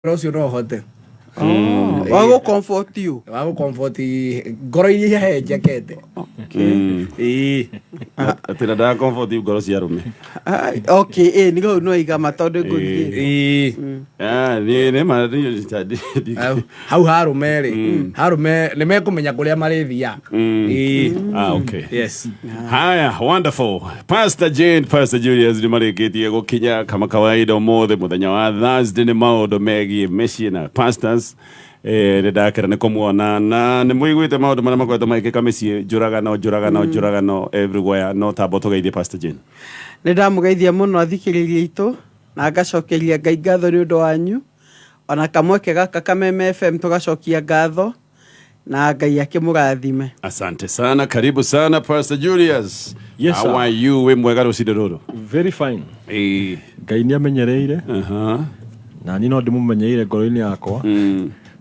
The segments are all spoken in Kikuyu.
Ũcio no hote. Wa gũ comfort you. Wa gũ comfort ngoro iria ihehenjekete. Ĩĩ. Atĩ na ndara comfort ngoro cia arũme. Ah, okay, nĩguo no igama tondũ ngũrigĩte. Ĩĩ. Ah, nĩ ma Hau harũme rĩ, harũme nĩ mekũmenya kũrĩa marĩthiaga. Ĩĩ. Ah, okay. Yes. Haya, wonderful. Pastor Jane, Pastor Julius nĩ marĩkĩtie gũkinya kama kawaida ũmũthĩ mũthenya wa Thursday nĩ maũndũ megiĩ mĩciĩ na pastors. Nĩ ndakena nĩ kũmuona na nĩ mũiguĩte maũndũ marĩa makoretwo magĩkĩka mĩciĩ, njũragano, njũragano, njũragano everywhere. No tamba tũgeithie Pastor Jane. Nĩ ndamũgeithia mũno athikĩrĩria aitũ na ngacokeria Ngai ngatho nĩ ũndũ wanyu, ona kamweke gaka Kameme FM tũgacokia ngatho na Ngai akĩmũrathime. Asante sana, karibu sana Pastor Julius. Yes, How sir. are you? Wĩ mwega rũcinĩ rũrũ? Very fine. Ngai nĩ amenyereire na niĩ no ndĩmũmenyeire ngoro-inĩ yakwa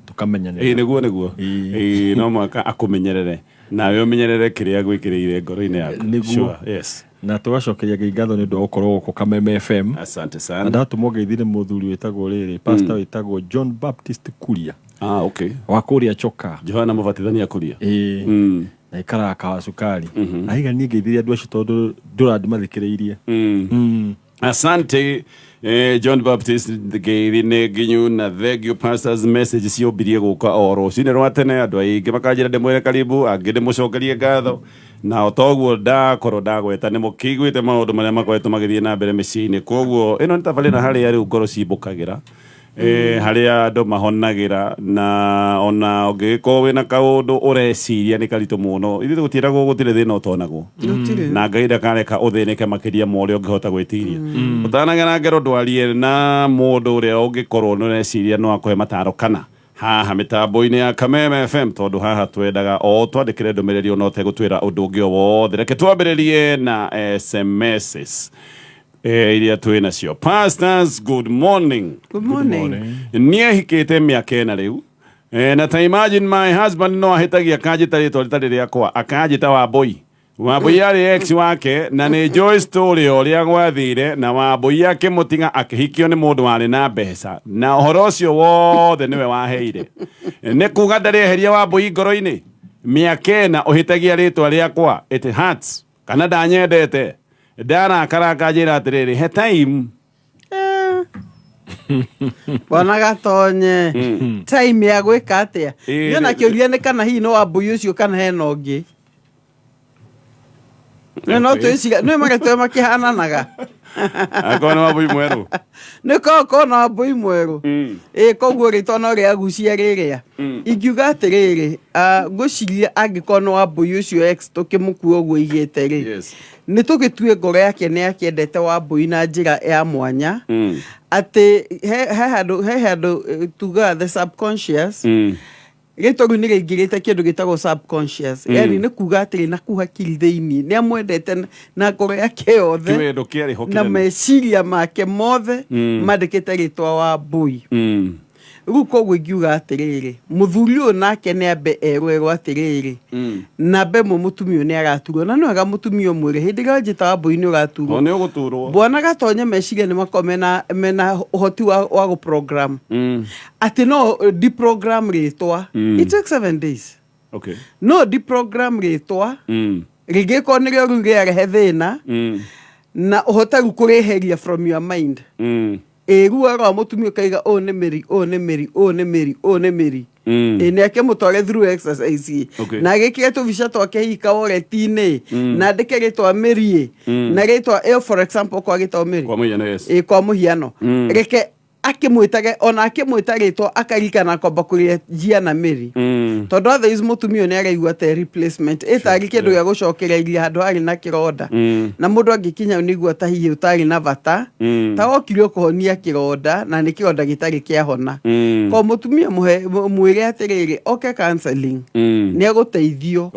tũkamenyanĩra. Nĩguo. Ĩĩ. No mũhaka akũmenyerere nawe ũmenyerere kĩrĩa agwĩkĩrĩire ngoro-inĩ yaku. Nĩguo. Sure. Yes. Na tũgacokeria Ngai ngatho nĩ ũndũ wa gũkorwo gũkũ Kameme FM. Asante Na sana. ndatũmwo ngeithi nĩ mũthuri wĩtagwo rĩrĩ, pastor wĩtagwo John Baptist Kuria. Ah, okay. Wa kũrĩa Choka. Johana Mũbatithania Kuria. Ĩĩ. Na ikaraga Kawa Cukari. Na iga niĩ ngeithirie andũ acio tondũ ndũra ndimathikĩrĩirie. Asante John Baptist ngeithi nĩ nginyu na thank you pastors. Message ciombirie gũka o rũcinĩ rwa tene, andũ aingĩ makanjĩra ndĩmwĩre karibu, angĩ ndĩmũcokerie ngatho, na o toguo ndakorwo ndagweta nĩ mũkĩiguĩte maũndũ marĩa makoretwo magĩthiĩ na mbere mĩciĩ-inĩ. Koguo ĩno nĩ tabarĩra harĩa rĩu ngoro cimbũkagĩra, harĩa andũ mahonagĩra, na ona ũngĩgĩkorwo wĩna kaũndũ ũreciria nĩ karitũ mũno, ithuĩ gũtiĩragwo gũtirĩ thĩna ũtonagwo. Gũtirĩ. Na Ngai ndakareka ũthĩnĩke makĩria ma ũrĩa ũngĩhota gwĩtiria. Ũtanagera ngero ndwarie na mũndũ ũrĩa ũngĩkorwo nĩ ũreciria no akũhe mataro kana haha mĩtambo-inĩ ya Kameme FM, tondũ haha twendaga o twandĩkĩre ndũmĩrĩri ona ũtegũtwĩra ũndũ ũngĩ o wothe. Reke twambĩrĩrie na SMSs iria twĩ nacio. Pastors, good morning. Good morning. Niĩ hikĩte mĩaka 4 rĩu. Na ta imagine my husband no ahĩtagia akanjĩta rĩtwa rĩtarĩ rĩakwa, akanjĩta Wambũi. Wambũi arĩ ex wake na nĩ njũĩ story ũrĩa gwathire, na Wambũi akĩmũtiga akĩhikio nĩ mũndũ warĩ na mbeca, na ũhoro ũcio wothe nĩwe waheire. Nĩ kuga ndarĩ eheria Wambũi ngoro-inĩ? Mĩaka 4 ũhĩtagia rĩtwa rĩakwa, it hurts. Kana ndanyendete? Ndarakara akanjĩra atĩrĩrĩ, he time. Bwana Gatonye, time ya gwĩka atĩa? Ĩĩ, Niĩ ona kĩũria nĩ kana hihi no Wambũi ũcio kana hena ũngĩ. Nĩ no twĩciria nĩ magetwe makĩhananaga. Akorwo nĩ Wambũi mwerũ. Nĩ korwo na Wambũi mwerũ. Ĩĩ, koguo rĩtwa no rĩagucia rĩrĩa. Ingiuga atĩrĩrĩ, ngwĩciria angĩkorwo nĩ Wambũi ũcio ex tũkĩmũkua ũguo aigĩte rĩ, nĩ tũgĩtue ngoro yake nĩ akĩendete Wambũi na njĩra ya mwanya, atĩ he handũ tugaga the subconscious, rĩtwa rĩu nĩ rĩingĩrĩte kĩndũ gĩtagwo subconscious. Yani nĩ kuga atĩrĩ, na kuu hakiri thĩinĩ nĩ amwendete na ngoro yake yothe. Kĩwendo kĩarĩ ho na kĩnene. Meciria make mothe mandĩkĩte rĩtwa Wambũi. Rĩu koguo ingiuga atĩrĩrĩ, mũthuri ũyũ nake nĩ ambe erwo erwo atĩrĩrĩ, namba ĩmwe mũtumia ũyũ nĩ araturwo, na nĩ wega mũtumia ũmwĩre hĩndĩ ĩrĩa wanjĩta Wambũi nĩ ũraturwo. O nĩ ũgũturwo. Bwana Gatonye, meciria nĩ makorwo mena ũhoti wa gũ program atĩ no deprogram rĩtwa. It takes 7 days. No deprogram rĩtwa rĩngĩkorwo nĩrĩo rĩu rĩarehe thĩna na ũhote rĩu kũrĩeheria from your mind. Ĩ ruo rwa mũtumia ũkaiga ũyũ nĩ mĩri, ũyũ nĩ mĩri, ũyũ nĩ mĩri, ũyũ nĩ mĩri. Ĩ nĩ akĩmũtware through exercise na agĩkĩre tũbica twake hihi kaworeti-inĩ na andĩke rĩtwa mĩri na rĩtwa ĩyo, for example kwa gĩtwa mĩri. Kwa mũhiano, yes. Ĩ, kwa mũhiano reke akĩmwĩtage, ona akĩmwĩta rĩtwa akarikana kwamba kũrĩanjia na mĩri, tondũ otherwise mũtumia ũyũ nĩ araigua ta replacement ĩtarĩ kĩndũ gĩa gũcokereria handũ harĩ na kĩronda, na mũndũ angĩkinya nĩ igua ta hihi ũtarĩ na bata, ta wokire kũhonia kĩronda na nĩ kĩronda gĩtarĩ kĩahona. Ko mũtumia mũhe mwĩre atĩrĩrĩ, oke counseling, nĩ egũteithio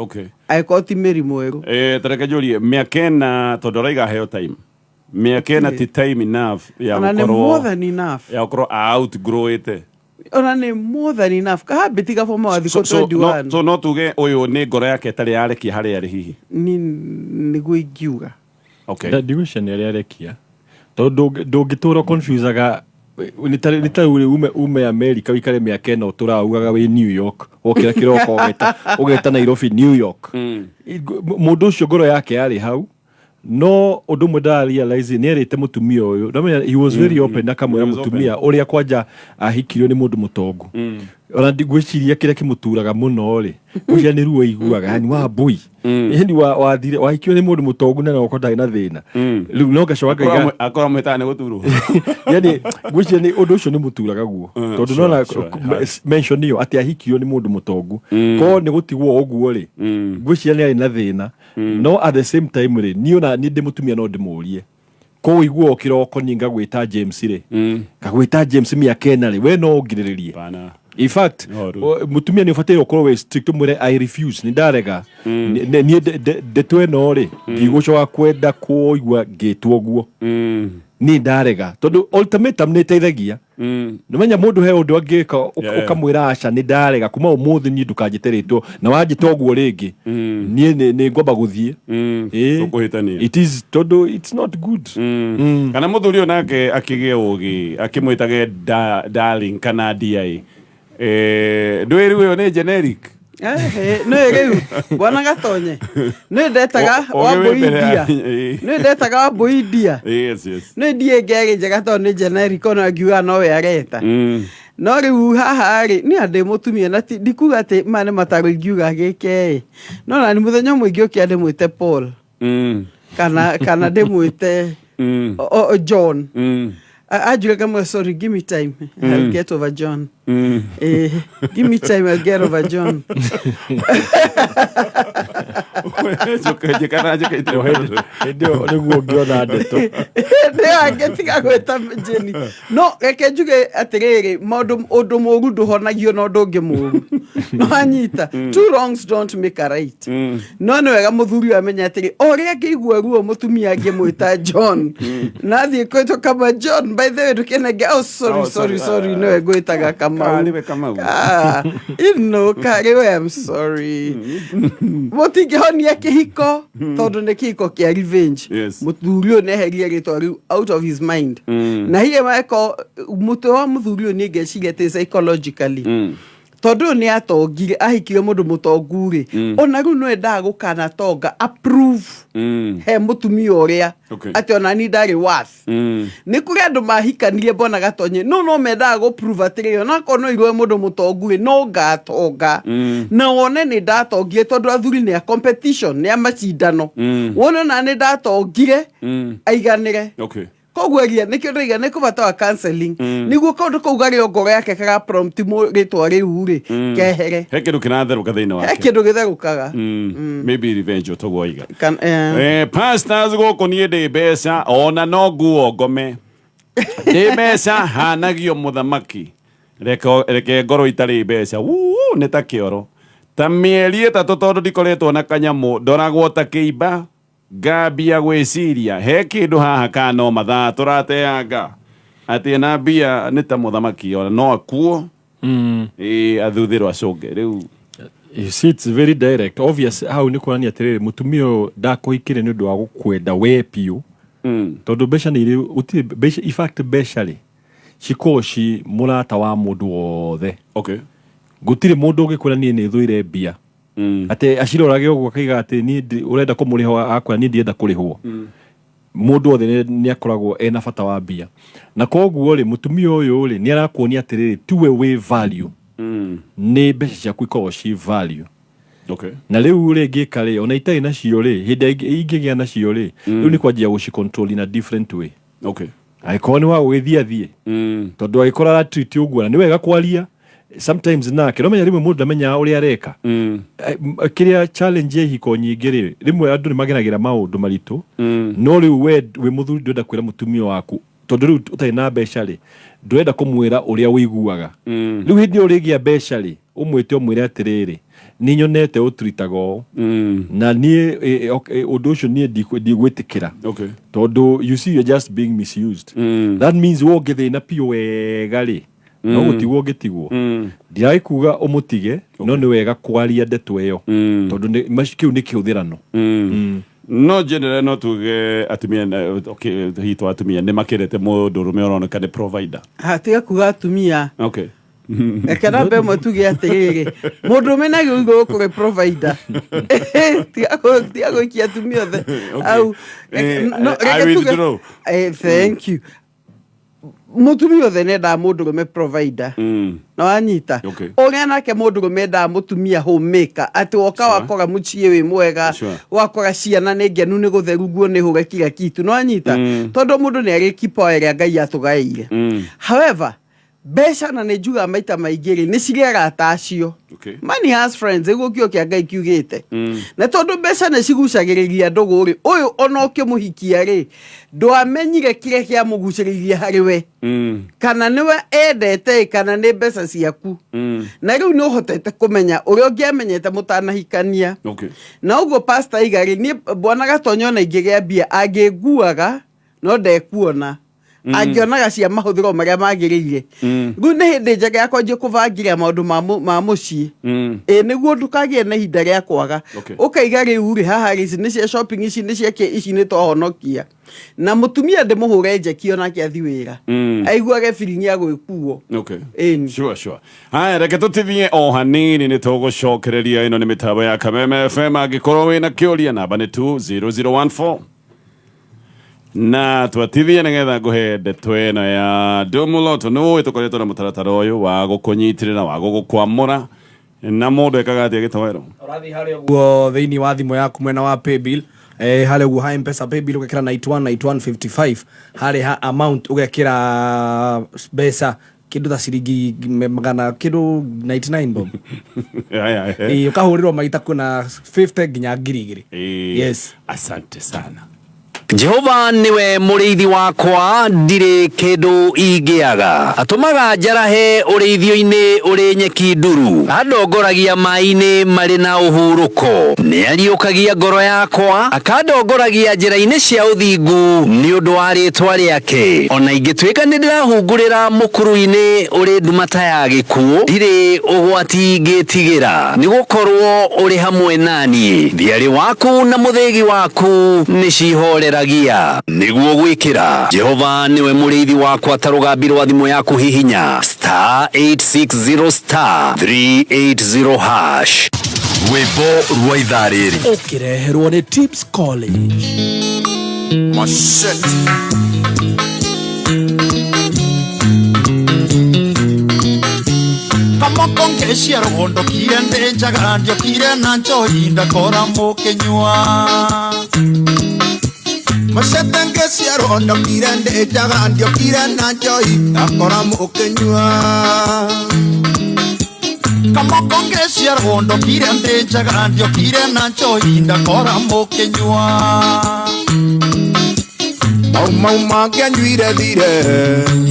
angĩkorwo ti mĩri mwerũ. Tareke njũrie, mĩaka 4, tondũ araiga heo time, mĩaka 4 ti time enough ya Ona nĩ gũkorwo more than enough. Ya gũkorwo outgrowĩte? Ona nĩ more than enough, kahabĩti gaboma wa thikũ So, no, 21. So no tuge ũyũ nĩ ngoro yake ĩtarĩ yarekia harĩa arĩ hihi? Ni nĩguo ingiuga. Ndigwĩciria nĩ arĩa arekia, tondũ ndũngĩtũra confusaga. Nĩ ta rĩu ume America ũikare mĩaka ĩno ũtũraugaga wĩ New York, wokĩra kĩroko ũgeta Nairobi New York. Mũndũ ũcio ngoro yake yarĩ hau, no ũndũ ũmwe ndara realize nĩ erĩte mũtumia ũyũ. Ndamenya he was very open, akamwĩra He was open. Mũtumia ũrĩa kwanja ahikirio nĩ mũndũ mũtongu. Ona ngwĩciria kĩrĩa kĩmũturaga mũno rĩ, ngwĩciria nĩ ruo aiguaga, yani wa mbui, yani wathire wahikio nĩ mũndũ mũtongu na nokorwo ndarĩ na thĩna. Rĩu no ngacoka ngaiga Akorwo mwĩtaga nĩ gũturwo. Yani ngwĩciria nĩ ũndũ ũcio nĩ mũturaga guo, tondũ nona mention ĩyo atĩ ahikirio nĩ mũndũ mũtongu, ko nĩ gũtigwo ũguo rĩ, ngwĩciria nĩ arĩ na thĩna. No at the same time rĩ, niĩ ona niĩ ndĩ mũtumia no ndĩmũrie, ko ũiguo kĩroko niĩ ngagwĩta James rĩ, ngagwĩta James mĩaka 4 rĩ, we no ũngirĩrĩrie? Bana. In fact, No, rĩu. Mũtumia nĩ ũbataire ũkorwo wĩ strict, ũmwĩre, "I refuse, nĩ ndarega. Niĩ ndeto ĩno rĩ, ndigũcoka kwenda kũigua ngĩtwo ũguo. Niĩ ndarega." Tondũ ultimatum nĩ ĩteithagia. Nĩmenya mũndũ he ũndũ angĩka, ũkamwĩra, "Aca, nĩ ndarega, kuma ũmũthĩ niĩ ndũkanjĩte rĩtwa, na wanjĩta ũguo rĩngĩ niĩ nĩ ngwamba gũthiĩ." Ĩĩ. Tũkũhĩtania. It is, tondũ it's not good. Kana mũthuri ũyũ nake akĩgĩe ũgĩ akĩmwĩtage darling kana dia, ndwĩru ĩyo nĩ generic. Nä rä u bwana Gatonye nä ndetaga Ũgĩ wĩ mbere Wambui dia. Nä ndetaga Wambui dia. Nä ndiä ngerä njega tondå nä generic, ona ngiuga nowe areta. No rä u haha rä niä ndä må tumia na ndikuga atä maya nä matarå ingiuga gä ke, no na nä må thenya å mwe ingä å kä ndä mwä te Paul kana ndä mwä te John. Anjuge ngamwe, "Sorry, give me time, I'll get over John." "Give me time, I'll get over John." Njũke kana njũke itirĩ. Hĩndĩ ĩyo nĩguo ũngĩona ndeto. Ndä angä gwä Jeni, no reke njuge atĩrĩrĩ, maũndũ ũndũ mũru ndũhonagio na ũndũ ũngĩ mũru. No anyita, two wrongs don't make a right. No nĩ wega mũthuri ũyũ amenye atĩrĩ, o ũrĩa angĩigua ruo mũtumia angĩmwĩta John na athiĩ kwĩtwo kama John, "By the way, ndũkĩnenge." "Oh, sorry." Oh, "Sorry." Sorry. "Sorry, nĩwe ngwĩtaga Kamau." Karĩ we Kamau. Ah, ino karĩ we, I'm sorry. Mũtingĩhonia kĩhiko tondũ nĩ kĩhiko kĩa revenge. Mũthuri ũyũ nĩeherie rĩtwa rĩu out of his mind. Na hihi meko mũtwe wa mũthuri ũyũ, niĩ ngeciria atĩ psychologically, tondũ ũyũ nĩ atongire, ahikire mũndũ mũtongu rĩ, ona rĩu no endaga gũkanatonga approve he mũtumia ũrĩa atĩ ona ni ndarĩ worth. Nĩ kũrĩ andũ mahikanirie, mbona Gatonye, no mendaga gũ prove atĩrĩrĩ, onakorwo no irwe mũndũ mũtongu rĩ, no ngatonga na wone nĩ ndatongire, tondũ athuri nĩ a competition, nĩ a macindano. Wone ona nĩ ndatongire, aiganĩre. Koguo ria nĩkĩo ndĩiga nĩ kũbata wa counseling, nĩguo kaũndũ kau karĩ o ngoro yake kara prompt rĩtwa rĩu rĩ kehere. He kĩndũ kĩratherũka thĩinĩ He wake. kĩndũ gĩtherũkaga. Maybe revenge ũtoguo waiga. Kan. Pastors gũkũ, niĩ ndĩ mbeca ona no nguo ngome, ndĩ mbeca hanagio mũthamaki. Reke ngorwo itarĩ mbeca. Wuu, nĩ ta kĩoro ta mĩeri 3, tondũ ndikoretwo na kanyamũ, ndoragwo ta kĩimba, ngambia gwĩciria he kĩndũ haha kana no mathaa tũrateanga atĩ na mbia nĩ ta mũthamaki, ona no akuo. Ĩ athuthĩrwo acũnge rĩu. You see, it's very direct. Obvious, hau nĩ kuonania atĩrĩrĩ, mũtumia ũyũ ndakũhikire nĩ ũndũ wa gũkwenda we biũ, tondũ mbeca nĩ irĩ gũtirĩ mbeca. In fact, mbeca rĩ, cikoragwo ci mũrata wa mũndũ wothe. Gũtirĩ mũndũ ũngĩkwĩra niĩ nĩ thũire mbia, atĩ acirorage ũguo akaiga atĩ niĩ ũrenda kũmũrĩha, akwĩra niĩ ndirenda kũrĩhwo. Mũndũ wothe nĩ akoragwo ena bata wa mbia, na koguo rĩ, mũtumia ũyũ rĩ, nĩ arakuonia atĩrĩrĩ, tiwe wĩ value, nĩ mbeca ciaku ikoragwo ci value. Na rĩu rĩ, ngĩka rĩ, ona itarĩ nacio rĩ, hĩndĩ ĩrĩa ingĩgĩa nacio rĩ, rĩu nĩ kwanjia gũci control in a different way. Angĩkorwo nĩ wa gũgĩthiĩ athiĩ, tondũ angĩkorwo aratreat ũguo, na nĩ wega kwaria sometimes nake, no menya rĩmwe mũndũ ndamenyaga ũrĩa areka. Kĩrĩa challenge ya ihiko nyingĩ rĩ, rĩmwe andũ nĩ mageragĩra maũndũ maritũ, no rĩu we wĩ mũthuri ndũrenda kwĩra mũtumia waku, tondũ rĩu ũtarĩ na mbeca rĩ, ndũrenda kũmwĩra ũrĩa ũiguaga. Rĩu hĩndĩ ĩyo ũrĩgĩa mbeca rĩ, ũmwĩte ũmwĩre atĩrĩrĩ, nĩ nyonete ũturitaga ũũ, na niĩ ũndũ ũcio niĩ ndigwĩtĩkĩra, tondũ you see, you're just being misused. That means we ũngĩthĩna biũ wega rĩ, no gũtigwo ũngĩtigwo. Ndiragĩkuga ũmũtige, no nĩ wega kwaria ndeto ĩyo, tondũ kĩu nĩ kĩhũthĩrano. No generally no tuge atumia okay, hitu atumia nĩ makĩrĩte mũndũrũme ũroneka nĩ provider. Ha, tiga kuga atumia. Okay. Reke namba ĩmwe tuge atĩrĩrĩ, mũndũrũme nĩ agĩrĩirwo gũkorwo e provider. Tiga gũikia atumia othe au. No, I reke tuge withdraw. Thank you. Mũtumia othe nĩ endaga mũndũrũme provider. Na wanyita ũrĩa nake mũndũrũme endaga mũtumia homemaker, atĩ woka wakora mũciĩ wĩ mwega, wakora ciana nĩ ngenu, nĩ gũtheru, nguo nĩ hũre, kila kitu. Na wanyita, tondũ mũndũ nĩ arĩ kipawa ĩrĩa Ngai atũgaĩire. However, mbeca, na nĩ njugaga maita maingĩ rĩ, nĩ cirĩ arata acio. Money has friends, nĩguo kĩo kĩa Ngai kiugĩte. Na tondũ mbeca nĩ cigucagĩrĩria ndũgũ rĩ, ũyũ ona ũkĩmũhikia rĩ, ndwamenyire kĩrĩa kĩamũgucĩrĩirie harĩ we, kana nĩwe endete kana nĩ mbeca ciaku. Na rĩu nĩ ũhotete kũmenya ũrĩa ũngĩamenyete mũtanahikania. Na ũguo pastor aiga rĩ, niĩ bwana Gatonyo ona ingĩgĩa mbia angĩnguaga no ndekuona, angĩonaga cia mahũthĩro marĩa magĩrĩire. Rĩu nĩ hĩndĩ njega ya kwanjia kũbangĩra maũndũ ma mũciĩ, ĩ nĩguo ndũkagĩe na ihinda rĩa kwaga. Ũkaiga rĩu rĩ, haha rĩ, ici nĩ cia shopping, ici nĩ cia kĩ, ici nĩ twahonokia. Na mũtumia ndĩmũhũre njeki onake athi wĩra, aiguage feeling ya gwĩkuo. Ĩni. Sure. Haya, reke tũtithie o hanini, nĩ tũgũcokereria. Ĩno nĩ mĩtambo ya Kameme FM. Angĩkorwo wĩna kĩũria, namba nĩ 20014, na twatithie nĩgetha ngũhe ndeto ĩno ya ndũmũloto. Nĩ ũĩ tũkoretwo na mũtaratara ũyũ wa gũkũnyitĩrĩra, wa gũgũkwamũra, na mũndũ ekaga atĩa gĩtoero? Ũrathiĩ harĩa ũguo thĩinĩ wa thimũ yaku, mwena wa paybill, harĩa ũguo ha Mpesa paybill, ũgekĩra 919155. Harĩa ha amount ũgekĩra mbeca kĩndũ ta ciringi magana kĩndũ 99 bob. Haya, eh. Ũkahũrĩrwo maita kuna 50 nginya 2000. Yes. Asante sana. Jehova niwe mũrĩithi wakwa, ndirĩ kĩndũ ingĩaga. Atũmaga njarahe ũrĩithio-inĩ ũrĩ nyeki nduru, andongoragia maĩ-inĩ marĩ na ũhurũko. Nĩ ariũkagia ngoro yakwa, akandongoragia njĩra-inĩ cia ũthingu nĩ ũndũ wa rĩĩtwa rĩake. Ona ingĩtuĩka nĩ ndĩrahungurĩra mũkuru-inĩ ũrĩ nduma ta ya gĩkuũ, ndirĩ ũgwati ingĩtigĩra, nĩ gũkorwo ũrĩ hamwe naniĩ. Thiarĩ waku na mũthĩgi waku nĩ cihoreragia. Nĩguo gwĩkĩra Jehova nĩwe mũrĩithi wakwa ta rũgambi rwa thimũ yaku, hihinya *860 *380 hash. Rwĩmbo rwa ithaa rĩrĩ ũkĩreherwo nĩ Tips College. Machete. Kamoko ngecia rũgondo kire ndĩ njaga, ndiokire na njohi ndakora mũkĩnyua. Machete ngecia rũgondo kire ndĩ njaga, ndiokire na njohi ndakora mũkĩnyua. Kamoko ngecia rũgondo kire ndĩ njaga, ndiokire na njohi ndakora mũkĩnyua. Mau mau mangĩanyuire thire,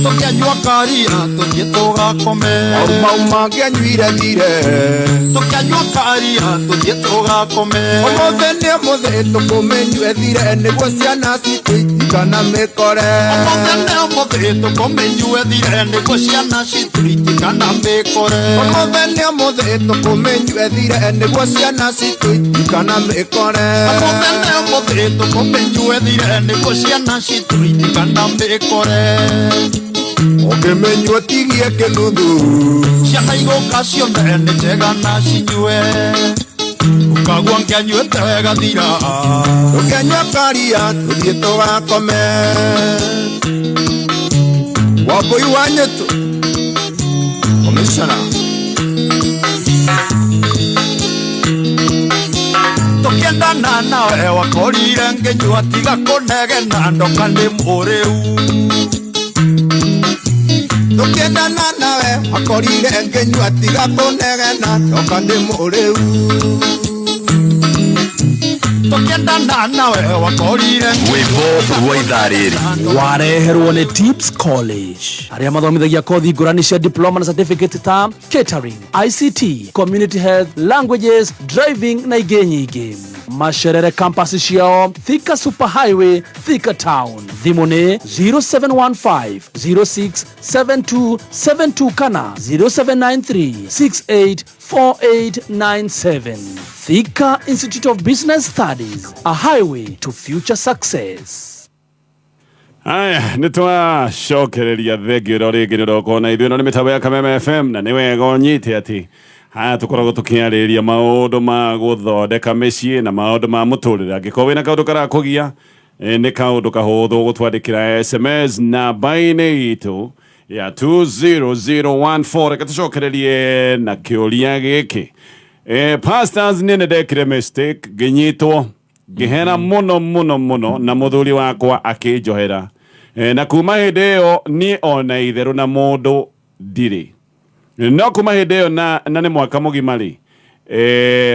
tũkĩanyua karia tũthiĩ tũgakome. Mau mau mangĩanyuire thire, tũkĩanyua karia tũthiĩ tũgakome. Ũmũthĩ nĩ ũmũthĩ tũkũmĩnyue thire, nĩguo ciana citũ itikana mĩkore. Ũmũthĩ nĩ ũmũthĩ tũkũmĩnyue thire, nĩguo ciana citũ itikana mĩkore. Ũmũthĩ nĩ ũmũthĩ tũkũmĩnyue thire, nĩguo ciana citũ itikana mĩkore. Ũmũthĩ nĩ ũmũthĩ tũkũmĩnyue thire, nĩguo ciana citũ itikana mĩkore. Ũngĩmĩnyua tigie kĩnuthu, ciana igũka ciothe nĩ njega na cinyue, ũkagua ngĩanyuĩte gathira. Tũkĩanyua karia tũthiĩ tũgakome. Wambũi wa Nyũtũ Commissioner. Tũkĩendana nawe wakorire ngĩnyua, tiga kũnegena ndoka ndĩ mũrĩu. Tũkĩendana nawe wakorire ngĩnyua, tiga kũnegena ndoka ndĩ mũrĩu. Tũkĩendana nawe wakorire Rwĩmbo rwa ithaa rĩrĩ wareherwo nĩ Tips College, arĩa mathomithagia kothi ngũrani cia diploma na certificate ta catering, ICT, community health, languages, driving na ingĩ nyingĩ. Macerere campus ciao Thika Super Highway, Thika Town. Thimũ nĩ 0715 067272 kana 0793 684897. Thika Institute of Business Studies, a highway to future success. Aya, nä twacokereria thengio ro rĩngĩ nĩ ũrokorwo na ithuĩ ĩno nĩ mĩtambo ya Kameme FM na nĩ wega ũnyite atĩ haya tũkoragwo tũkĩarĩrĩria maũndũ ma gũthondeka mĩciĩ na maũndũ ma mũtũrĩre. Angĩkorwo wĩna kaũndũ karakũgia, nĩ kaũndũ kahũthũ gũtwandĩkĩra SMS namba-inĩ itũ ya 20014. Reke tũcokererie na kĩũria gĩkĩ. Pastors, niĩ nĩ ndekire mistake, ngĩnyitwo ngĩhera mũno mũno mũno na mũthuri wakwa akĩnjohera. Na kuma hĩndĩ ĩyo niĩ ona itherũ na mũndũ ndirĩ, no kuma hĩndĩ ĩyo na nĩ mwaka mũgima rĩ,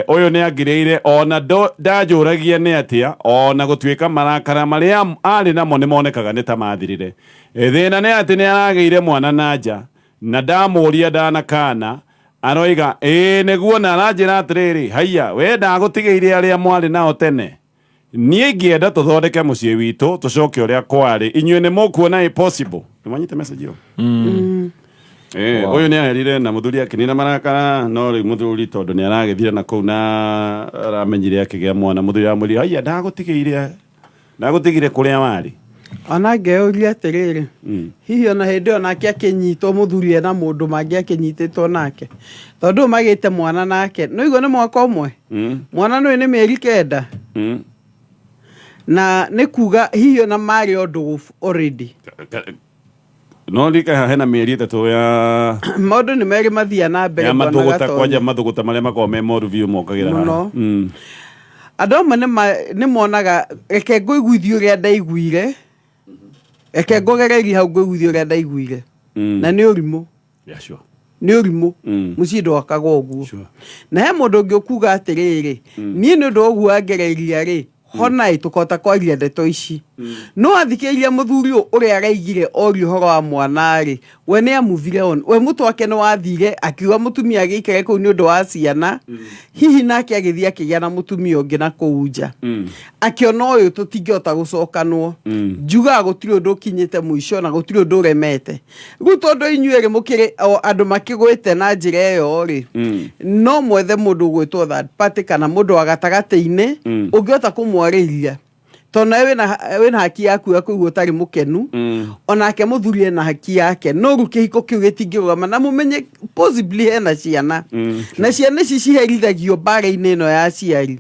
ũyũ nĩ angirĩire ona ndanjũragia nĩ atĩa, ona gũtuĩka marakara marĩa arĩ namo nĩ monekaga nĩ ta mathirire. Thĩna nĩ atĩ nĩ aragĩire mwana na nja na ndamũria ndanakana aroiga ĩĩ nĩguo, na aranjĩra atĩrĩrĩ, haiya we ndagũtigĩire arĩa mwarĩ nao tene. Niĩ ingĩenda tũthondeke mũciĩ witũ, tũcoke ũrĩa kwarĩ. Inyuĩ nĩ mũkuona ĩ possible? Nĩ mwanyita message ĩyo? Ũyũ nĩ aherire na mũthuri akĩnina marakara, no rĩu mũthuri tondũ nĩ aragĩthire na kũu na aramenyire akĩgĩa mwana, mũthuri aramwĩrire, haiya ndagũtigĩire, ndagũtigire kũrĩa warĩ. Ona ngeyũria atĩrĩrĩ, hihi ona hĩndĩ ĩyo nake akĩnyitwo mũthuri ena mũndũ mangĩ akĩnyitĩtwo nake, tondũ ũyũ magĩte mwana nake no igua nĩ mwaka ũmwe, mwana nũyũ nĩ mĩeri 9, na nĩ kuga hihi ona marĩ o ndũgũ already. No ndika hena mĩeri 3 ya Maũndũ nĩ merĩ mathia na mbere ya Bwana mathũgũta Gatonye. Kwanja mathũgũta marĩa makoragwo me moru biũ mokagĩra haha. Mũno. Andũ amwe nĩ monaga, reke ngũiguithie ũrĩa ndaiguire, reke ngogererie hau ngũiguithie ũrĩa ndaiguire, na nĩ ũrimũ. Yeah, sure. Nĩ ũrimũ. Mũciĩ ndwakagwo ũguo. Na he mũndũ ũngĩ ũkuga atĩrĩrĩ, niĩ nĩ ũndũ wa ũguo wangereiria rĩ, hona ĩ tũkahota kwaria ndeto ici. No athikĩrĩria mũthuri ũyũ ũrĩa araigire orio ũhoro wa mwana rĩ, we nĩ amuvire on, we mũtwe wake nĩ wathire akiuga mũtumia agĩikare kũu nĩ ũndũ wa ciana. Hihi nake agĩthiĩ akĩgĩa na mũtumia ũngĩ na kũu nja, akĩona ũyũ tũtingĩhota gũcokanwo. Njugaga gũtirĩ ũndũ ũkinyĩte mũico na gũtirĩ ũndũ ũremete. Rĩu tondũ inyuĩ erĩ mũkĩrĩ o andũ makĩgwĩte na njĩra ĩyo rĩ, no mwethe mũndũ ũgwĩtwo third party kana mũndũ wa gatagatĩ-inĩ ũngĩhota kũmwarĩria, tondũ nawe wĩna haki yaku ya kũigua ũtarĩ mũkenu, onake mũthuri ena haki yake, no rĩu kĩhiko kĩu gĩtingĩrũgama na mũmenye possibly hena ciana, na ciana ici ciherithagio mbara-inĩ ĩno ya aciari.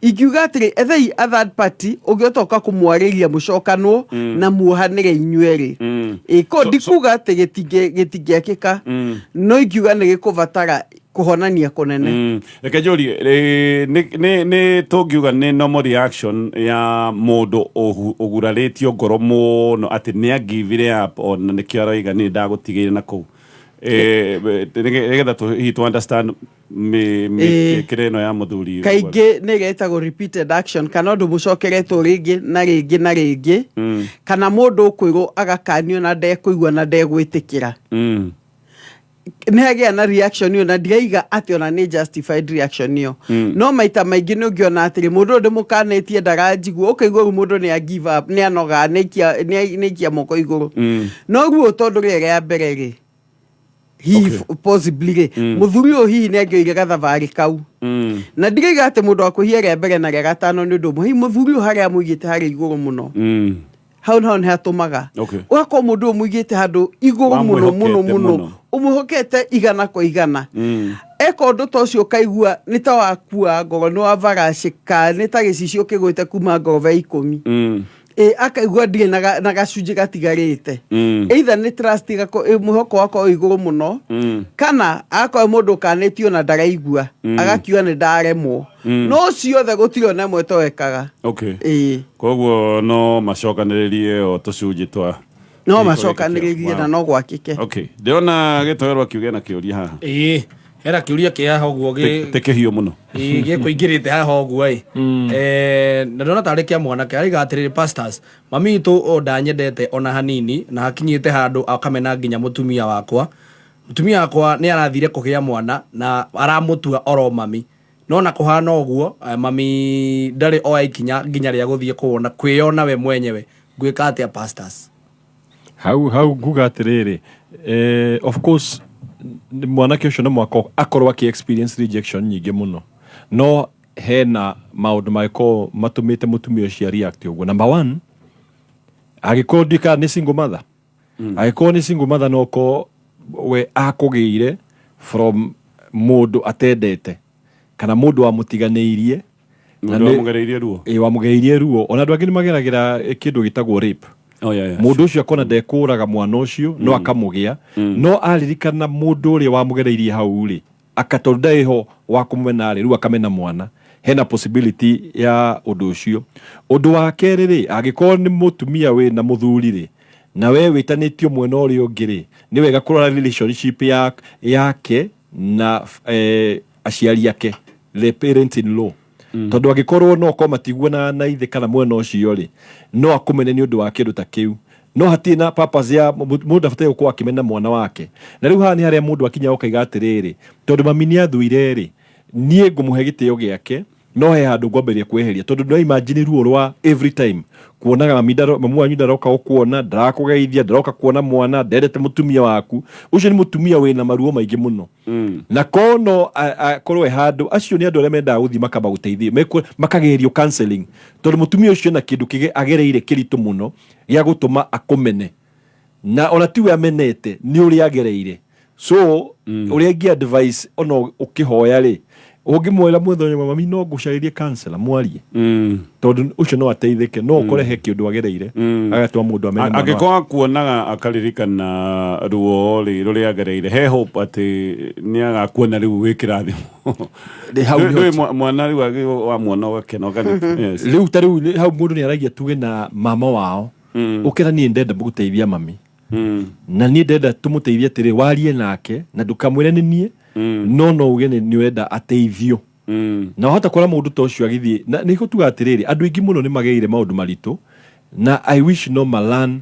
Ingiuga atĩrĩ, ethei a third party ũngĩhota ũka kũmwarĩria, mũcokanwo na muohanĩre inyuerĩ. Ĩ ko ndikuga atĩ gĩtingĩakĩka, no ingiuga nĩ gĩkũbatara kũhonania kũnene. Reke njũrie, nĩ tũngiuga nĩ normal reaction ya mũndũ ũgurarĩtio ngoro mũno atĩ nĩ angivire up, ona nĩkĩo aroiga nĩ ndagũtigĩire na kũu, nĩgetha hihi tũ understand mĩkĩre ĩno ya mũthuri? Kaingĩ nĩ ĩretagwo repeated action, kana ũndũ mũcokeretwo rĩngĩ na rĩngĩ na rĩngĩ, kana mũndũ ũkwĩrwo agakanio na ndekũigua na ndegwĩtĩkĩra. Nĩ hagĩa na reaction ĩyo, na ndiraiga atĩ ona nĩ justified reaction ĩyo, no maita maingĩ nĩ ũngĩona atĩrĩ, mũndũ ũyũ ndĩmũkanĩtie ndaranjigua, ũkaigua rĩu mũndũ nĩ a give up, nĩ anoga, nĩ aikia moko igũrũ. No ruo tondũ rĩrĩa rĩa mbere rĩ, hihi possibly rĩ, mũthuri ũyũ hihi nĩ angĩoire gathabarĩ kau, na ndiraiga atĩ mũndũ wa kwĩhia rĩa mbere na rĩa gatano nĩ ũndũ ũmwe. Hihi mũthuri ũyũ harĩa amũigĩte harĩ igũrũ mũno, hau naho nĩ hatũmaga ũgakorwo mũndũ ũyũ mũigĩte handũ igũrũ mũno mũno. Wamwĩhokete mũno. Mũno. Ũmwĩhokete 100%. Eka ũndũ ta ũcio ũkaigua nĩ ta wakua ngoro, nĩ wavaracĩka, nĩ ta gĩcicio kĩgwĩte kuma ngoroba ya 10. Ĩ akaigua ndirĩ na gacunjĩ gatigarĩte. Either nĩ trust mwĩhoko wakwa wĩ igũrũ mũno, kana agakorwo mũndũ ũkanĩtio na ndaraigua, agakiuga nĩ ndaremwo. No ciothe gũtirĩ ona ĩmwe towekaga. Ĩĩ. Koguo no macokanĩrĩrie o tũcunjĩ twa No kĩhiko gĩkĩ. macokanĩrĩrie na no gwakĩke. Okay, ndĩrona gĩtoerwo akiuga na kĩũria haha. Ĩĩ, hena kĩũria kĩ haha ũguo. Tĩ kĩhiũ mũno. Ĩĩ, gĩkũingĩrĩte haha ũguo ĩ. Na ndĩrona tarĩ kĩa mwanake. Araiga atĩrĩrĩ, pastors, mami witũ o ndanyendete ona hanini, na hakinyĩte handũ akamena nginya mũtumia wakwa. Mũtumia wakwa nĩ arathire kũgĩa mwana na aramũtua oro mami. No No na kũhana ũguo, mami ndarĩ oya ikinya nginya rĩa gũthiĩ kuona kwĩyona we mwenyewe. Ngwĩka atĩa, pastors? Hau nguga atĩrĩrĩ, of course mwanake ũcio no mwaka akorwo akĩ experience rejection nyingĩ mũno, no hena maũndũ mangĩkorwo matũmĩte mũtumia ũcio react ũguo. Number one, angĩkorwo ndiũĩ kana nĩ single mother, angĩkorwo nĩ single mother, no ũkorwo we akũgĩire from mũndũ atendete kana mũndũ wamũtiganĩirie na Mũndũ wamũgereirie ruo. Ĩ, wamũgereirie ruo. Ona andũ angĩ nĩ mageragĩra kĩndũ gĩtagwo rape. Oh, yeah. Mũndũ ũcio akona ndekũraga mwana ũcio, no akamũgĩa, no aririkana mũndũ ũrĩa wamũgereirie hau rĩ, tondũ ndarĩ ho wa kũmũmena rĩ, rĩu akamena mwana. Hena possibility ya ũndũ ũcio. Ũndũ wa kerĩ rĩ, angĩkorwo nĩ mũtumia wĩna mũthuri rĩ, na we wĩtanĩtio mwena ũrĩa ũngĩ rĩ, nĩ wega kũrora relationship yake na aciari ake, the parent in law, tondũ angĩkorwo no korwo matiguanaga na ithe kana mwena ũcio rĩ, no akũmene nĩ ũndũ wa kĩndũ ta kĩu. No hatirĩ na purpose ya mũndũ abataire gũkorwo akĩmena mwana wake. Na rĩu haha nĩ harĩa mũndũ akinya ũkaiga atĩrĩrĩ, tondũ mami nĩ athuire rĩ, niĩ ngũmũhe gĩtĩo gĩake, no he handũ ngwambĩrĩria kweheria, tondũ no imagine ruo rwa every time kuonaga mami mamu wanyu ndaroka gũkuona, ndarakũgeithia, ndaroka kuona mwana, ndendete mũtumia waku. Ũcio nĩ mũtumia wĩna maruo maingĩ mũno. Na kono akorwo e handũ, acio nĩ andũ arĩa mendaga gũthiĩ makamba gũteithio, makagerio counseling, tondũ mũtumia ũcio na kĩndũ kĩge agereire kĩritũ mũno gĩa gũtũma akũmene, na ona tiwe amenete, nĩ ũrĩa agereire. So ũrĩa ingĩ advice, ona ũkĩhoya rĩ, ũngĩmwĩra mũthenya, "Mami, no ngũcarĩrie counselor mwarie," tondũ ũcio no ateithĩke. No ũkore he kĩũndũ agereire agatũma mũndũ amene mwana wake. Angĩkorwo akuonaga akaririkana ruo rĩ rũrĩa agereire, he hope atĩ nĩ agakuona rĩu wĩ kĩrathimo? Rĩ, hau Ndũĩ nĩho mwana rĩu wamuona ũgakena yes. Rĩu ta rĩu hau mũndũ nĩ aragia tuge na mama wao, ũkĩra, "Niĩ ndenda gũteithia mami, na niĩ ndenda tũmũteithie atĩrĩ, warie nake na ndũkamwĩre nĩ niĩ, no uge nĩ ũrenda ateithio." Na wahota kũra mũndũ ta ũcio agĩthiĩ na nĩ gũtuga atĩrĩrĩ, andũ aingĩ mũno nĩ mageire maũndũ maritũ, na I wish no malan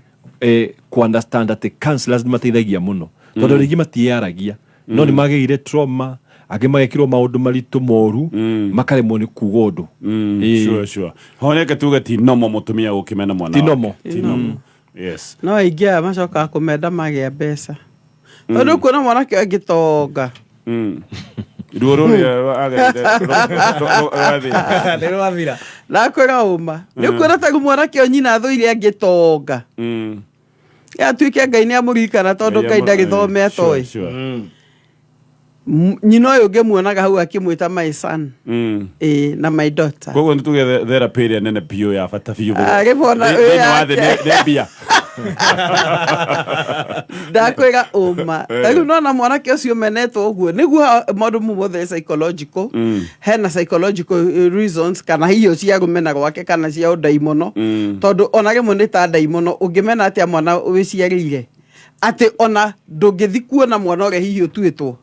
ku understand atĩ counselors nĩ mateithagia mũno, tondũ rĩngĩ matiĩyaragia, no nĩ mageire trauma, angĩ magekĩrwo maũndũ maritũ moru, makaremwo nĩ kuga ũndũ. Ĩĩ. Sure. Ho reke tuge ti nomo mũtumia gũkĩmena mwana Ti wake. normal. Ti normal, yes. No aingĩ aya macokaga kũmenda magĩa mbeca, tondũ kuona mwanake angĩtonga. Ruo rũrĩa agereire rũgathiĩ. Nĩ rwathira. Nakwĩra ũma, nĩ ũkuona ta rĩu mwanake ũyũ nyina athũire angĩtonga, atuĩke Ngai nĩ amũririkana, tondũ Ngai ndarĩ thome atoĩ. Nyina ũyũ ũngĩmuonaga hau akĩmwĩta "my son", ĩĩ, na "my daughter". Koguo nĩ tuge therapy ĩrĩa nene biũ ya bata biũ Ah, rĩmwe ona thĩinĩ wa thĩ nĩ mbia. Ndakwĩra ũma, ta rĩu nona mwanake ũcio menetwo ũguo, nĩguo maũndũ mau mothe psychological, hena psychological reasons, kana hihi cia rũmena rwake kana cia ũndaimono, tondũ ona rĩmwe nĩ ta ndaimono. Ũngĩmena atĩa mwana wĩciarĩire, atĩ ona ndũngĩthi kuona mwana ũrĩa hihi ũtuĩtwo,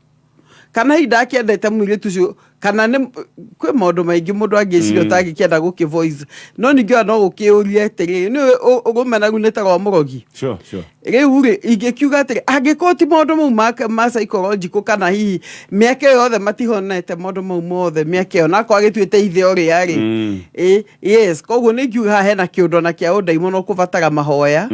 kana hihi ndakĩendete mũirĩtu ũcio, kana nĩ kwĩ maũndũ maingĩ mũndũ angĩciria ũtangĩkĩenda gũkĩ voice. No ningĩ ona no gũkĩũria atĩrĩrĩ, nĩ rũmena rũu nĩ ta rwa mũrogi. Sure. Rĩu rĩ, ingĩkiuga atĩrĩ, angĩkorwo ti maũndũ mau ma psychological, kana hihi mĩaka ĩyo yothe matihonete maũndũ mau mothe, mĩaka ĩyo nakorwo agĩtuĩte ithe ũrĩa rĩ, ĩ yes. Koguo nĩ ngiuga haha hena kĩũndũ ona kĩa ũndaimono kũbatara mahoya,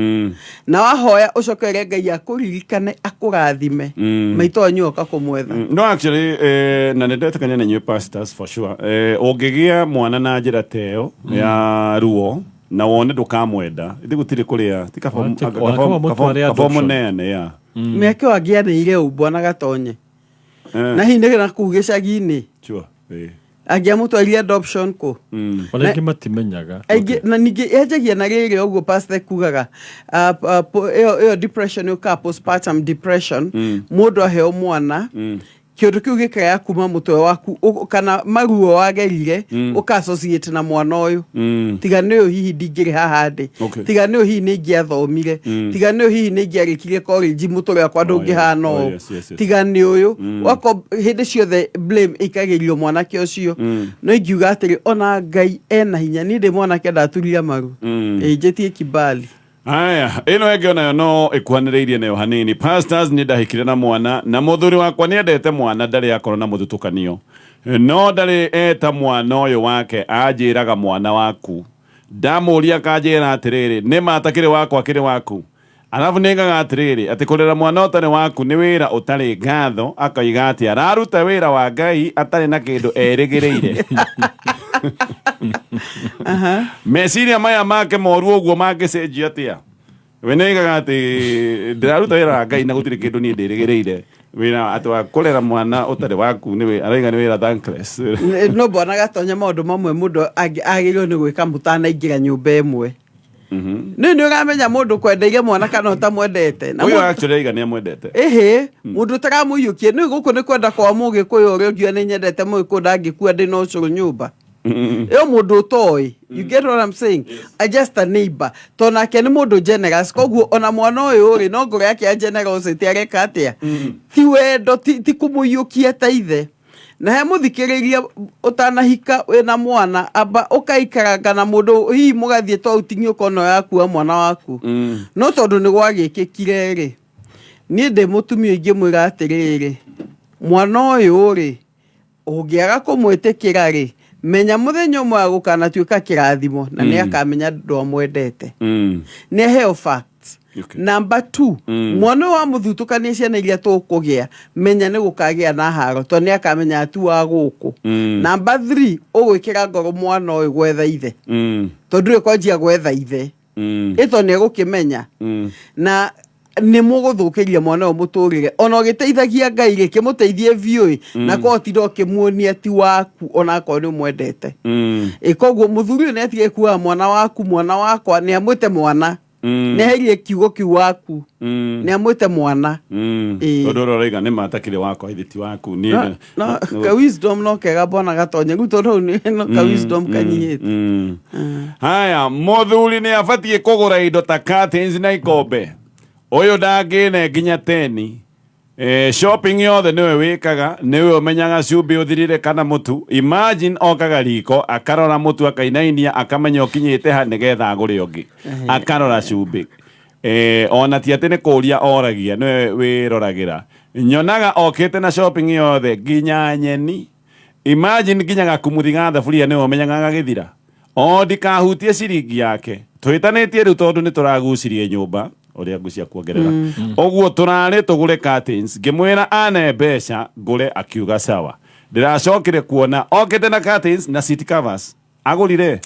na wahoya ũcoke ũre Ngai akũririkane, akũrathime, maitũ wanyu oka kũmwetha. No actually, na nĩ ndetĩkania na inyuĩ pastors for sure, ũngĩgĩa mwana na njĩra ta ĩyo ya ruo na wone ndũkamwenda, ithe gũtirĩ kũrĩa ti kaba. Ona kaba mũtware kaba adoption. mũneane ya. Mĩaka ĩyo angĩanĩire ũmbwa na gatonye, na hihi nĩ na kũu gĩcagi-inĩ, angĩamũtwarire adoption kũ? Ona aingĩ matimenyaga. Aingĩ na ningĩ yanjagia na rĩrĩ ũguo pastor kugaga, ĩyo depression yũkaga, postpartum depression. Mũndũ aheo mwana, kĩũndũ kĩu gĩkaya kuma mũtwe waku, kana maruo wagerire ũka associate na mwana ũyũ. Tiga nĩ ũyũ hihi ndingĩrĩ haha ndĩ. Tiga nĩ ũyũ hihi nĩ ingĩathomire. Tiga nĩ ũyũ hihi nĩ ingĩarĩkirie college, mũtũrĩre wakwa ndũngĩhana ũũ. Tiga nĩ ũyũ wako, hĩndĩ ciothe blame ĩikagĩrio mwanake ũcio. No ingiuga atĩrĩ, ona Ngai ena hinya. Niĩ ndĩ mwanake ndaturire maru, ĩ njĩtie kibali. Aya, ĩno ĩngĩ onayo no ĩkuhanĩrĩirie nayo hanini. Pastors, nĩ ndahikire na mwana na mũthuri wakwa nĩ endete mwana, ndarĩ akorwo na mũthutũkanio, no ndarĩ eta mwana ũyũ wake, anjĩraga mwana waku. Ndamũria akanjĩra atĩrĩrĩ, nĩ ma takĩrĩ wakwa kĩrĩ waku. Arabu nĩngaga atĩrĩrĩ, atĩ kũrera mwana ũtarĩ waku nĩ wĩra ũtarĩ ngatho, akoiga atĩ araruta wĩra wa Ngai atarĩ na kĩndũ erĩgĩrĩire. Meciria maya make moru ũguo mangĩcenjio atĩa? We nĩoigaga atĩ ndĩraruta wĩra wa Ngai na gũtirĩ kĩndũ niĩ ndĩrĩgĩrĩire. Wĩra atĩ wa kũrera mwana ũtarĩ waku nĩ wĩ- arauga nĩ wĩra thankless. No mbona gatonya maũndũ mamwe mũndũ agĩrĩirwo nĩ gwĩka mũtanaingĩra nyũmba ĩmwe. Nĩ nĩ ũramenya mũndũ kwendeire mwana kana ũtamwendete. Na Ũyũ actually aiga nĩ amwendete. Ĩhĩ, mũndũ ũtaramũiyũkie nĩ gũkũ nĩ kwenda kwa mũgĩkũyũ ũrĩa ũngiuga nĩ nyendete mũgĩkũyũ ndangĩkua ndĩ na ũcũrũ nyũmba. Ĩyo mũndũ ũtoĩ. You get what I'm saying? I just a neighbor. To nake nĩ mũndũ generous koguo ona mwana ũyũ rĩ no ngoro yake ya generosity areka atĩa? Ti wendo ti kũmũiyũkia ta ithe. Na he mũthikĩrĩria ũtanahika wĩna mwana amba ũkaikaranga na mũndũ hihi mũgathiĩ to ũting'i ũkona ũrakua mwana waku. No tondũ nĩ gwagĩkĩkire rĩ, niĩ ndĩ mũtumia ingĩmwĩra atĩrĩrĩ, mwana ũyũ rĩ, ũngĩaga kũmwĩtĩkĩra rĩ, menya mũthenya ũmwe agũkanatuĩka kĩrathimo na nĩ akamenya ndwamwendete. Nĩ aheo facts. Number 2, mwana ũyũ wamũthutũkania ciana iria tũkũgĩa, menya nĩ gũkagĩa na haro tondũ nĩ akamenya atu wa gũkũ. Number 3, ũgwĩkĩra ngoro mwana ũyũ gwetha ithe. Tondũ rĩ kwanjia gwetha ithe. Ĩto nĩ egũkĩmenya. Na nĩ mũgũthũkĩria mwana ũyũ mũtũrĩre. Ona ũgĩteithagia Ngai rĩ, kĩmũteithie biũ ĩ, na korwo tinda ũkĩmuonia ti waku ona akorwo nĩ ũmwendete. Ĩ koguo mũthuri ũyũ nĩ atige kuoya mwana waku, mwana wakwa, nĩ amwĩte mwana. Nĩ aherie kiugo kiu waku. Nĩ amwĩte mwana. Ĩ. Tondũ ũrĩa ũrauga nĩ ma takĩrĩ wakwa ithe ti waku. Niĩ No, no, ka wisdom no kega mbona gatonye rĩu tondũ hau nĩ no ka wisdom kanyihĩte. Haya, mũthuri nĩ abatiĩ kũgũra indo ta curtains na ikombe. Ũyũ ndangĩne nginya teni. Shopping yothe nĩwe wĩkaga, nĩwe ũmenyaga cumbĩ ũthirire kana mũtu. Imagine okaga riko akarora mũtu akainainia akamenya ũkinyĩte ha nĩgetha agũre ũngĩ. Akarora cumbĩ. Ona ti atĩ nĩ kũũria oragia, nĩwe wĩroragĩra. Nyonaga okĩte na shopping yothe nginya nyeni. Imagine nginya gakumuthi ga thaburia nĩwe ũmenyaga gagĩthira. O ndikahutie ciringi yake. Twĩtanĩtie rĩu tondũ nĩ tũragucirie nyũmba ũrĩa ngũcia kuongerera. Ũguo tũrarĩ tũgũre curtains, ngĩmwĩra ane mbeca ngũre akiuga sawa. Ndĩracokire kuona okĩte na curtains na seat covers. Agũrire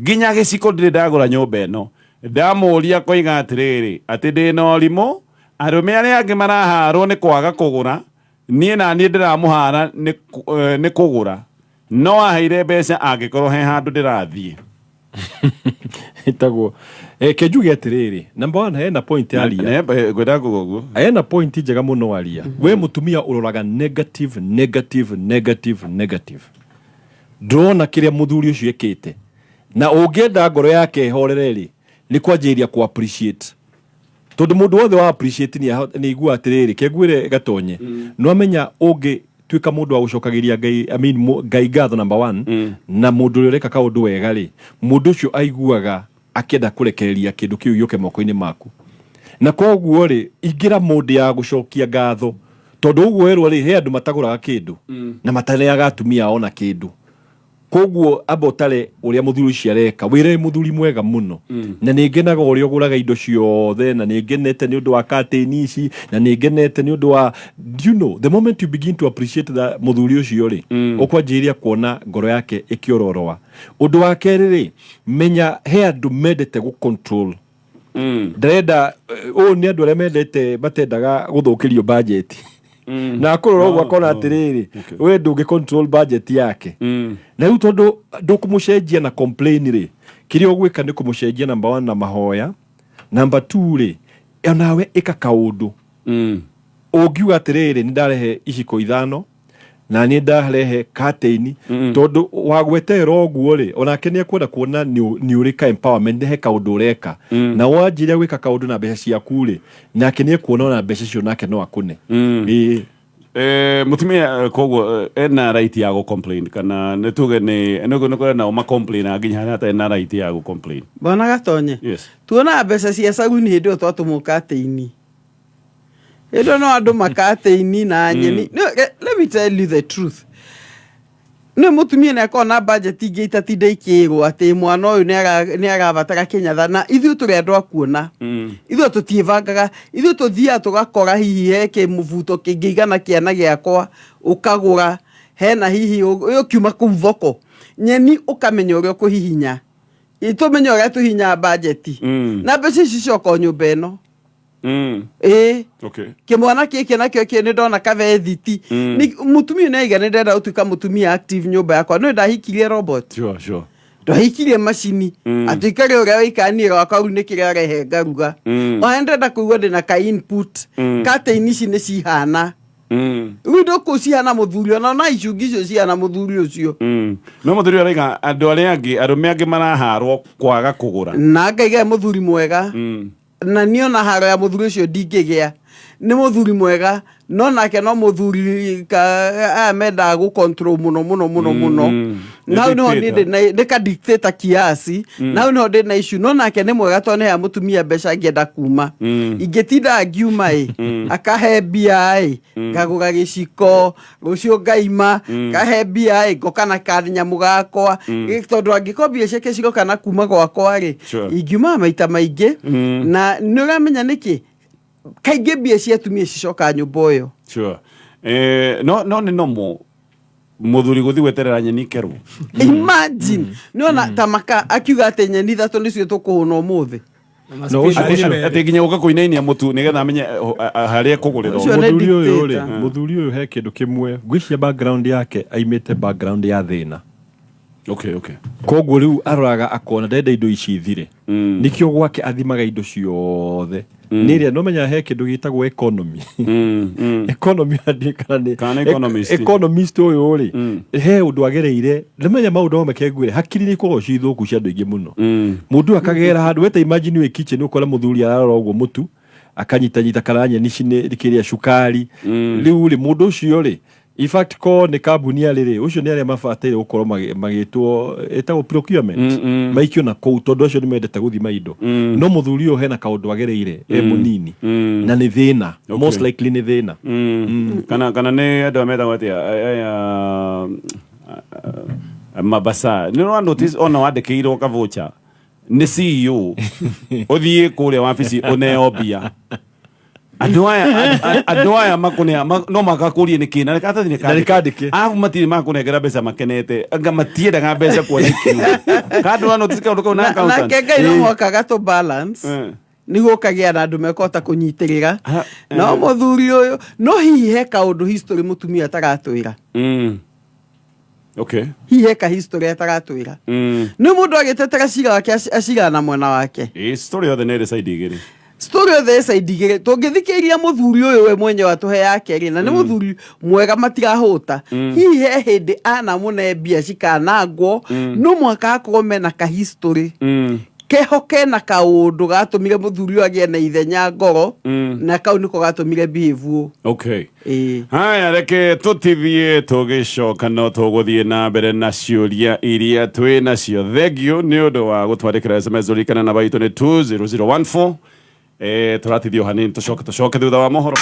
nginya gĩciko ndirĩ ndagũra nyũmba ĩno. Ndamũria koiga atĩrĩrĩ, atĩ ndĩna ũrimũ, arũme arĩa angĩ maraharwo nĩ kwaga kũgũra, niĩ na niĩ ndĩramũhara nĩ kũgũra. No aheire mbeca angĩkorwo he handũ ndĩrathiĩ. Ĩtagwo kenjuge atĩrĩrĩ, number 1 hena point ya ria. Ngwenda kuga ũguo. Hena point njega mũno aria. We mũtumia ũroraga negative, negative, negative, negative. Ndũrona kĩrĩa mũthuri ũcio ekĩte. Na ũngĩenda ngoro yake ĩhorere rĩ, nĩ kwanjĩrĩria ku appreciate. Tondũ mũndũ wothe wa appreciate nĩ aigua atĩrĩrĩ, kengwĩre gatonye. No amenya ũngĩ tuĩka mũndũ wa gũcokagĩria Ngai, I mean, Ngai ngatho number 1, na mũndũ ũrĩa ũreka kaũndũ wega rĩ, mũndũ ũcio aiguaga akĩenda kũrekereria kĩndũ kĩu gĩũke moko-inĩ maku. Na koguo rĩ, ingĩra mũndũ ya gũcokia ngatho, tondũ ũguo werwo rĩ, he andũ matagũraga kĩndũ na mataneaga atumia ao na kĩndũ. Koguo amba ũtare ũrĩa mũthuri ũcio areka, wĩre mũthuri mwega mũno. Na nĩ ngenaga ũrĩa ũgũraga indo ciothe, na nĩ ngenete nĩ ũndũ wa curtain ici, na nĩ ngenete nĩ ũndũ wa, do you know, the moment you begin to appreciate that mũthuri ũcio rĩ, ũkwanjĩrĩria kuona ngoro yake ĩkĩororoa. Ũndũ wa kerĩ rĩ, menya he andũ mendete gũ control. Ndĩrenda, ũũ nĩ andũ arĩa mendete matendaga gũthũkĩrio budget. Na akũrora ũguo akona atĩrĩrĩ, we ndũngĩ control budget yake. Na rĩu tondũ ndũkũmũcenjia na complain rĩ, kĩrĩa ũgwĩka nĩ kũmũcenjia number 1 na mahoya, number 2 rĩ, onawe ĩka kaũndũ. Ũngiuga atĩrĩrĩ, nĩ ndarehe iciko 5 na nĩ ndarehe curtain, tondũ wagweterera ũguo rĩ, onake nĩ ekwenda kuona nĩ ũrĩ ka empowerment, nĩ he kaũndũ ũreka. Na wanjĩrĩria gwĩka kaũndũ na mbeca ciaku rĩ, nake nĩ ekuona ona mbeca icio nake no akũne. Ĩĩ. Mutumia koguo ena right ya gũ complain kana nĩ tuge nĩ nĩ kũrĩ nao ma complain nginya harĩa atarĩ na right ya gũ complain? Bwana Gatonye, Yes. Tuonaga mbeca cia saruni hĩndĩ ĩyo twatũmwo katĩini, hĩndĩ ĩyo no andũ makatĩini na nyeni. No, let me tell you the truth, nĩ mũtumia nĩ akorwo na budget ingĩ itatinda ikĩrwo atĩ mwana ũyũ nĩ arabatara kĩnyatha, na ithuĩ tũrĩ andũ a kuona. Ithuĩ tũtiĩbangaga, ithuĩ tũthiaga tũgakora hihi he kĩmũbuto kĩngĩigana kĩana gĩakwa, ũkagũra hena hihi ũkiuma kũu thoko nyeni, ũkamenya ũrĩa ũkũhihinya. Tũmenye ũrĩa tũhihinyaga budget na mbeca ici cicoka o nyũmba ĩno. Ĩĩ. Kĩmwana gĩkĩ nakĩo kĩ nĩ ndona kabethiti. Mũtumia nĩ aiga nĩ ndĩrenda gũtuĩka mũtumia active nyũmba yakwa, no ndahikirie robot. Ndahikirie macini. Atuĩkare ũrĩa wĩikanie gwakwa rĩu nĩ kĩrĩa arehe ngaruga. Ona nĩ ndĩrenda kũigua ndĩna ka input. Curtain ici nĩ cihana rĩu ndũkũ cihana mũthuri, ona icungi icio cihana mũthuri ũcio. No mũthuri araiga andũ arĩa angĩ, arũme angĩ maraharwo kwaga kũgũra. Na ngaiga mũthuri mwega. Na niĩ ona haro ya mũthuri ũcio ndingĩgĩa, nĩ mũthuri mwega, no nake no mũthuri aya mendaga gũ control mũno mũno mũno mũno. Na hau nĩho niĩ dictator. Ndĩ ka dictator kiasi. Na hau nĩho ndĩ na issue, no nake nĩ mwega tondũ nĩ mũtumia mbeca angĩenda kuma. Ingĩtinda ngiuma ĩ, akahe mbia ĩ, ngagũra gĩciko, rũciũ ngaima kahe mbia ĩ, ngoka na kanyamũ gakwa. Tondũ angĩkorwo mbia ciake ciroka na kuma gwakwa rĩ, ingiumaga maita maingĩ. Na nĩ ũramenya nĩkĩ kaingĩ mbia cia atumia cicokaga nyũmba ũyũ. Sure. No nĩ nomo mũthuri gũthiĩ gweterera nyeni kerwo. Imagine, nĩona ta maka akiuga atĩ nyeni ithatũ nĩcio tũkũhũna ũmũthĩ. No, ũcio Atĩ nginya gũka kũinainia mũtu nĩgetha amenye harĩa ekũgũrĩra. Ũcio nĩ Mũthuri ũyũ rĩ, dictator. Mũthuri ũyũ he kĩndũ kĩmwe ngwĩciria background yake, aimĩte background ya thĩna. Koguo rĩu aroraga akona ndenda indo ici ithire. Nĩkĩo gwake athimaga indo ciothe nĩ ĩrĩa no menya he kĩndũ gĩtagwo economy. Economy ndiĩ kana nĩ Kana nĩ economist. Economist ũyũ rĩ, he ũndũ agereire nĩmenya maũndũ mamwe kengwĩre hakiri nĩ ikoragwo ci thũku cia andũ aingĩ mũno. Mũndũ ũyũ akagera handũ weta, imagine wĩ kitchen ũkora mũthuri ararora ũguo mũtu akanyitanyita kana nyeni cini kĩrĩa cukari. Rĩu rĩ, mũndũ ũcio rĩ, in fact ko nĩ kambuni arĩ rĩ, ũcio nĩ arĩa mabataire gũkorwo magĩtwo ĩtagwo procurement, maikio na kũu, tondũ acio nĩ mendete gũthima indo. No mũthuri ũyũ hena kaũndũ agereire e mũnini na nĩ thĩna. Most likely nĩ thĩna. Kana nĩ andũ aya metagwo atĩa aya mabasa, nĩ ũra notice ona wandĩkĩirwo kavoucher nĩ CEO ũthiĩ kũrĩa wabici ũneo mbia, andũ aya makũnea no makakũrie nĩ kĩ na karatathi nĩ Na nĩ kandĩke. Arabu matirĩ makũnengera mbeca makenete, anga matiendaga mbeca kuona ikiuga kandũ wa notice kaũndũ kau na accountant. Nake Ngai no mwaka gatũ balance nĩguo ũkagĩa na andũ mekũhota kũnyitĩrĩra. No mũthuri ũyũ no hihi he kaũndũ history mũtumia ataratwĩra. Hihi he ka history ataratwĩra. Nĩ mũndũ agĩtetera cira wake aciraga na mwena wake. Ĩ, story yothe nĩ ĩrĩ side igĩrĩ. Story yothe ĩ side igĩrĩ. Tũngĩthikĩrĩria mũthuri ũyũ we mwenyewe atũhe yake rĩ, na nĩ mũthuri mwega matirahũta, hihi he hĩndĩ anamũne mbia cikanangwo. No mũhaka akorwo mena ka history keho kena kaũndũ gatũmire mũthuri ũyũ agĩe na ithenya ngoro, na kau nĩko gatũmire behave ũũ. Ĩĩ. Haya, reke tũtithie, tũgĩcoka no tũgũthiĩ na mbere na ciũria iria twĩ nacio. Thengiũ nĩ ũndũ wa gũtwandĩkĩra SMS, ririkana namba itũ nĩ 20014. Tũratithio hanini, tũcoke thutha wa mohoro.